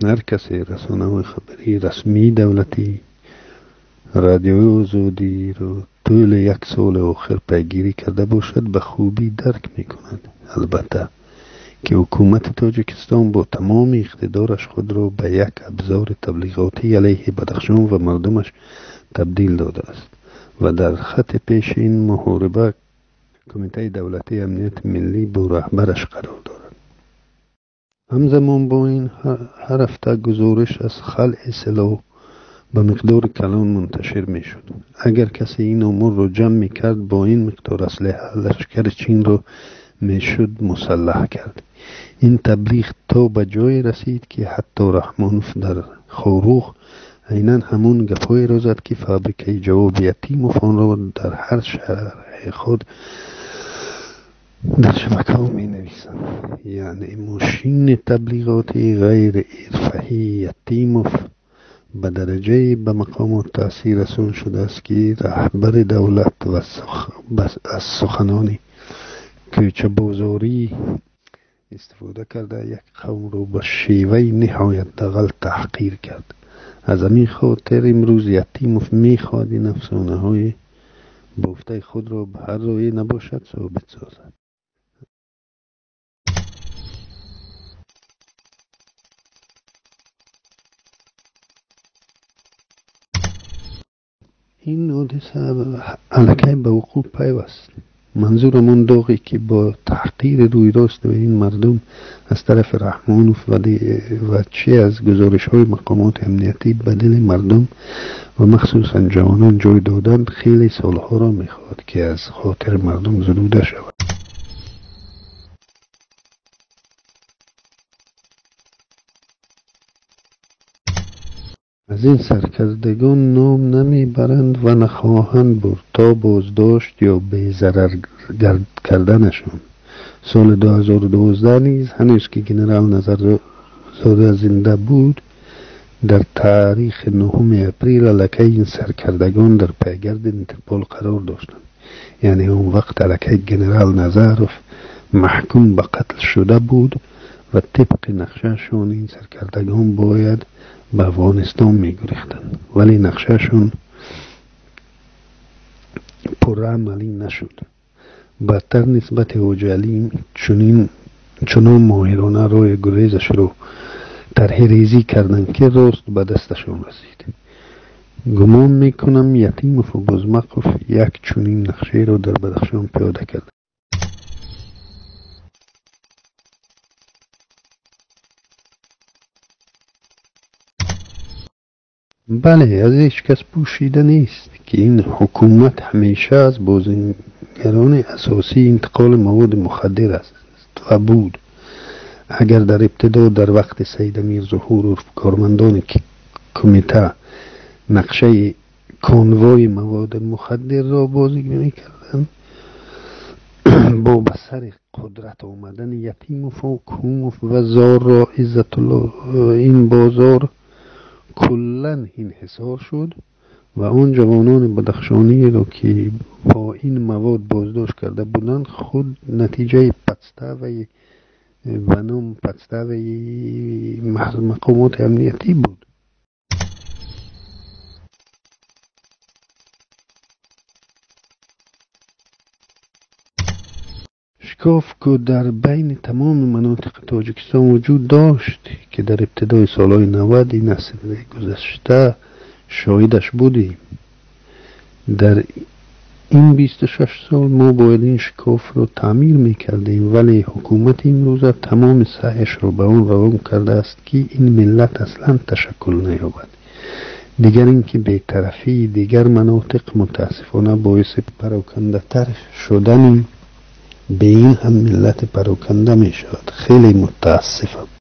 هر کسی رسانه خبری رسمی دولتی رادیوی آزادی را طول یک سال آخر پیگیری کرده باشد به خوبی درک می کند. البته که حکومت تاجیکستان با تمام اقتدارش خود را به یک ابزار تبلیغاتی علیه بدخشان و مردمش تبدیل داده است و در خط پیش این محاربه کمیته دولتی امنیت ملی با رهبرش قرار دارد. همزمان با این هر هفته گزارش از خلع سلاح به مقدار کلان منتشر می شد. اگر کسی این امور را جمع می کرد با این مقدار اسلحه لشکر چین را می شد مسلح کرد. این تبلیغ تا به جای رسید که حتی رحمانوف در خاروغ عینا همون گپهای را زد که فابریکه جواب یتیموف آن را در هر شهر خود در شبکه ها می نویسند. یعنی ماشین تبلیغاتی غیر حرفه‌ای یتیموف به درجه به مقامات تاثیر رسان شده است که رهبر دولت و از سخنان کوچه بازاری استفاده کرده یک قوم را به شیوه نهایت دغل تحقیر کرد. از همین خاطر امروز یتیموف میخواد این افسانه های بافته خود را به هر روی نباشد ثابت سازد. این حادثه الکی به وقوع پیوست. منظورم آن داغی که با تحقیر روی راست و این مردم از طرف رحمانوف و چه از گزارش های مقامات امنیتی به دل مردم و مخصوصا جوانان جای دادند خیلی سالها را میخواد که از خاطر مردم زدوده شود. از این سرکردگان نام نمیبرند و نخواهند برد تا بازداشت یا به ضرر کردنشان. سال 2012 نیز هنوز که گنرال نظرزاده زنده بود در تاریخ 9 اپریل علیه این سرکردگان در پیگرد انترپول قرار داشتند. یعنی اون وقت علیه گنرال نظروف محکوم به قتل شده بود و طبق نقشهشون این سرکردگان باید به افغانستان می گریختند، ولی نقشهشون پر عملی نشد. بدتر نسبت حاج علی چنان ماهرانه راه گریزش رو طرح ریزی کردند که راست به دستشان رسید. گمان میکنم یتیموف و بزمقوف یک چنین نقشه را در بدخشان پیاده کرد. بله، از هیچ کس پوشیده نیست که این حکومت همیشه از بازیگران اساسی انتقال مواد مخدر است و بود. اگر در ابتدا در وقت سید امیر ظهور و کارمندان کمیته نقشه کانوای مواد مخدر را بازی می‌کردند، با به سر قدرت آمدن یتیموف و کوموف و زار را عزت الله این بازار کلا انحصار شد و آن جوانان بدخشانی را که با این مواد بازداشت کرده بودند خود نتیجه پدستاوی به نام پدستاوی مقامات امنیتی بود. شکاف که در بین تمام مناطق تاجیکستان وجود داشت که در ابتدای سالهای 90 نسل گذشته شاهدش بودیم. در این 26 سال ما باید این شکاف را تعمیر میکردیم، ولی حکومت امروزه تمام سعیش را به آن روان کرده است که این ملت اصلا تشکل نیابد. دیگر اینکه بی‌طرفی دیگر مناطق متاسفانه باعث پراکنده تر شدن به این هم ملت پراکنده می شود. خیلی متاسفم.